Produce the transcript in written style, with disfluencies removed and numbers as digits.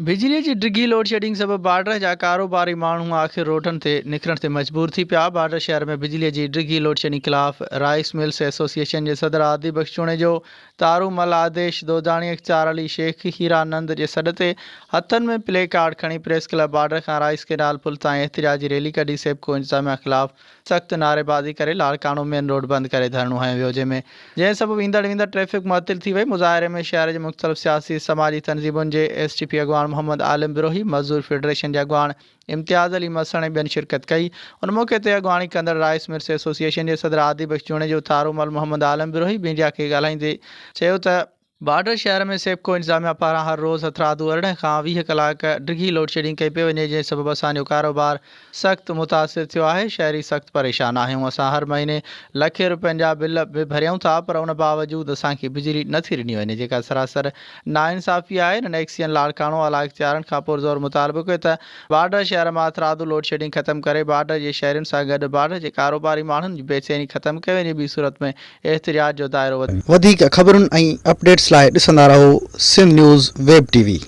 بجلي جي ڊگهي لوڊشيڊنگ سبب بارڊر جا ڪاروباري ماڻهو آخر روڊن تي نڪرڻ تي مجبور ٿي پيا، بارڊر شهر ۾ بجلي جي ڊگهي لوڊشيڊنگ خلاف رائيس ملز ايسوسيئيشن جي صدر هادي بخش جوڻيجو، تارو مل، آديش دوداڻي، اختيار علي شيخ، هيرا نند جي سڏ تي هٿن ۾ پلي ڪارڊ کڻي پريس ڪلب بارڊر کان رائيس ڪينال پل تائين احتجاجي ريلي ڪڍي سيپڪو انتظاميا خلاف سخت نعريبازي ڪري لاڙڪاڻو مين روڊ بند ڪري ڌرڻو هنيو ويو جنهن ۾ جنهن سبب ايندڙ ويندڙ ٽريفڪ معطل ٿي وئي مظاهري ۾ شهر جي مختلف سياسي سماجي تنظيمن جي ايس ٽي پي اڳواڻ محمد عالم بروهي مزدور فيڊريشن جي اڳواڻ امتياز علي مسڻ ۽ ٻين شرڪت ڪئي ان موقعي تي اڳواڻي ڪندڙ رائيس ملز ايسوسيئيشن جي صدر هادي بخش جوڻيجو ٿارو مل محمد عالم بروهي ميڊيا کي ڳالهائيندي چيو ته بارڊر شهر ۾ سيپڪو انتظاميا پاران هر روز هٿرادو 18 کان 20 ڪلاڪ ڊگهي لوڊشيڊنگ ڪئي پئي وڃي جنهن سبب اسان جو ڪاروبار سخت متاثر ٿيو آهي شهري سخت پريشان آهيون اسان هر مهيني لکين روپين جا بل به ڀريون ٿا پر ان باوجود اسان کي بجلي نٿي ڏني وڃي جيڪا سراسر ناانصافي آهي هنن ايڪسيئن لاڙڪاڻو اعليٰ اختيارن کان پرزور مطالبو ڪيو ته بارڊر شهر مان هٿرادو لوڊشيڊنگ ختم ڪري بارڊر جي شهرين سان گڏ بارڊر جي ڪاروباري ماڻهن جي بيچيني ختم ڪئي وڃي ٻي صورت ۾ احتجاج جو دائرو وڌي وڌيڪ خبرن ۽ اپڊيٽس لاء ڏسندا رهو Sindh news web T V.